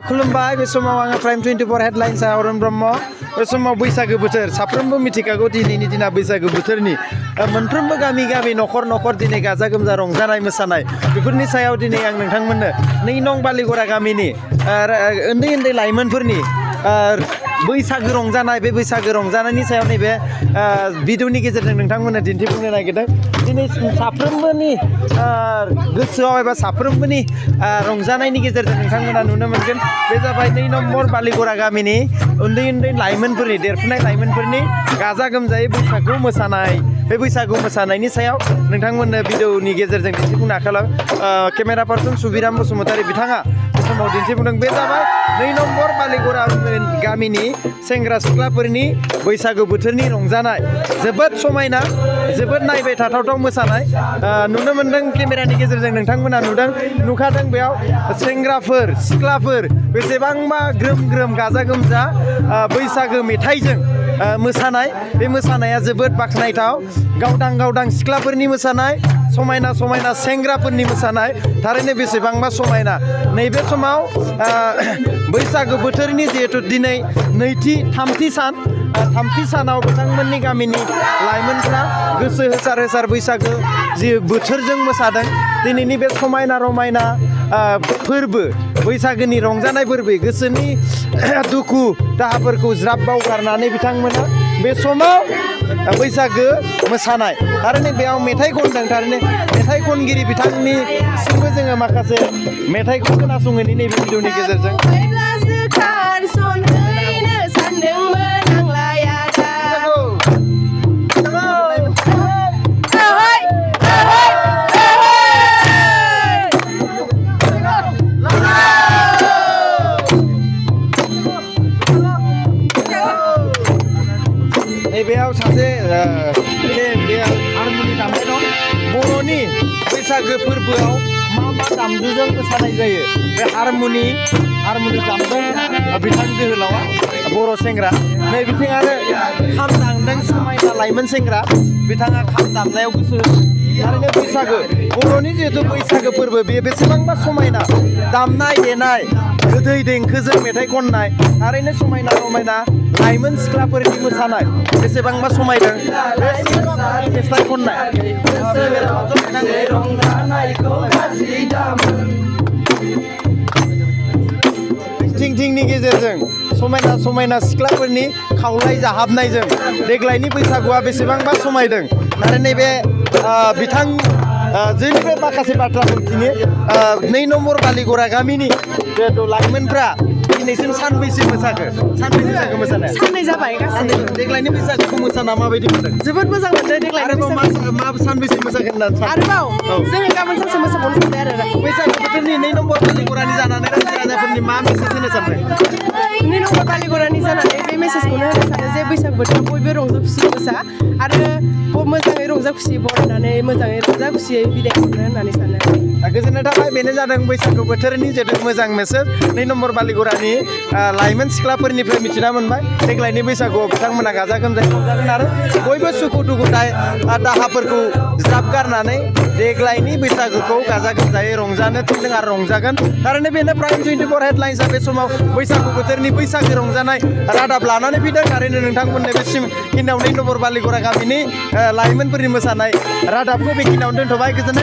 खुलुमबाय बे समाव आङो प्राइम 24 हेडलाइन्स अरुण ब्रह्म बे समाव बैसागो बोथोर साफ्रोमबो मिथिखागौ दिनैनि दिना बैसागो बोथोरनि मोनफ्रोमबो गामि गामि नखर नखर दिनै गाजा गोमजा रंजानाय मोसानाय बेफोरनि सायाव दिनै आं नोंथांमोननो 2 नं बालिगरा गामिनि उन्दै उन्दै लाइमोनफोरनि बैसागो रंजानाय बे बैसागो रंजानायनि सायाव नैबे भिडिअनि गेजेरजों नोंथांमोननो दिन्थिफुंनो नागिरदों दिनै साफ्रोमबोनि गोसोआव एबा साफ्रोमबोनि रंजानायनि गेजेरजों नोंथांमोना नुनो मोनगोन बे जाबाय 2 नम्बर बालिगरा गामिनि उन्दै उन्दै लाइमोनफोरनि देरफुनाय लाइमोनफोरनि गाजा गोमजायै बैसागु मोसानाय बे बैसागु मोसानायनि सायाव नोंथांमोननो भिडिअनि गेजेरजों दिन्थिफुंनो आखायाव केमेरा पार्सन सुबिराम बसुमतारी बिथाङा बे समाव दिन्थिफुंदों बे जाबाय 2 नम्बर बालिगरा गामिनि सेंग्रा सिख्लाफोरनि बैसागु बोथोरनि रंजानाय जोबोद समायना जोबोद नायबाय थाथावथाव मोसानाय नुनो मोनदों केमेरानि गेजेरजों नोंथांमोना नुखादों बेयाव सेंग्राफोर सिख्लाफोर बेसेबांबा ग्रोम ग्रोम गाजा गोमजा बैसागो मेथाइजों मोसानाय बे मोसानाया जोबोद बाख्नायथाव गावदां गावदां सिख्लाफोरनि मोसानाय समायना समायना सेंग्राफोरनि मोसानाय थारैनो बेसेबांबा समायना नैबे समाव बैसागो बोथोरनि जिहेतु दिनै थामथि सानाव बिथांमोननि गामिनि लाइमोनफ्रा गोसो होसार होसार बैसागो जि बोथोरजों मोसादों दिनैनि बे समायना रमायना फोरबो बैसागोनि रंजानाय फोरबो गोसोनि दुखु दाहाफोरखौ ज्राब बावगारनानै बिथांमोना बे समाव बैसागो मोसानाय थारैनो बेयाव मेथाइ खनदों थारैनो मेथाइ खनगिरि बिथांनिसिमबो जोङो माखासे मेथाइखौ खोनासंहोनि नैबे भिडिअनि गेजेरजों बेयाव सासे हारमनि दामनाय दं बर'नि बैसागो फोरबोआव मा दामजुजों मोसानाय जायो बे हारमनि दामदों बिथां जोहोलावा बर' सेंग्रा नै बिथिं आरो खाम दामदों समायना लाइमोन सेंग्रा बिथाङा खाम दामनायाव गोसो थारैनो बैसागो बर'नि जिहेतु बैसागो फोरबो बेयो बेसेबांबा समायना दामनाय देनाय गोदै देंखोजों मेथाइ खननाय थारैनो समायना रमायना लाइमोन सिख्लाफोरनि मोसानाय बेसेबांबा समायदों मेथाइ खननाय थिंनि गेजेरजों समायना समायना सिख्लाफोरनि खावलाय जाहाबनायजों देग्लायनि बैसागुआ बेसेबांबा समायदों आरो नैबे बिथां जोंनिफ्राय माखासे बाथ्रा मिथिनो 2 नम्बर बालिगरा गामिनि जिहेतु लाइमोनफ्रा दिनैसिम सानबैसे मोसाखो मोसानाया साननै जाबाय गासै देग्लायनि बैसागुखौ मोसाना माबायदि मोनदों जोबोद मोजां मोनदों देग्लायनि मा सानबैसे मोसागोन होननानै आरोबाव जोङो गाबोन सानसे मोसाबावनो सानबाय आरो बैसागु बोथोरनि 2 नम्बर बालिगरानि जानानै रायजो राजाफोरनि मा मेसेज होनो सानबाय 2 नम्बर बालिगरानि जानानै बे मेसेजखौनो होनो सानो जे बैसागु बोथोराव बयबो रंजा खुसि मोसा आरो मोजाङै रंजा खुसि बरायनानै मोजाङै रंजा खुसियै बिदाय हरनो होननानै सानो गोजोननाय थाबाय बेनो जादों बैसागु बोथोरनि जिहेतु मोजां मेसेज 2 नम्बर बालिगरानि लाइमोन सिख्लाफोरनिफ्राय मिथिना मोनबाय देग्लायनि बैसागुआव बिथांमोना गाजा गोमजायै रंजागोन आरो बयबो सुखु दुखु दाहाफोरखौ ज्राब गारनानै देग्लायनि बैसागुखौ गाजा गोमजायै रंजानो थिनदों आरो रंजागोन थारैनो बेनो प्राइम 24 हेडलाइन्सआ बे समाव बैसागु बोथोरनि बैसागो रंजानाय रादाब लानानै फैदों थारैनो नोंथांमोननो बेसिम खिनियाव 2 नम्बर बालिगरा गामिनि लाइमोनफोरनि मोसानाय रादाबखौ बेखिनियावनो दोनथ'बाय गोजोननाय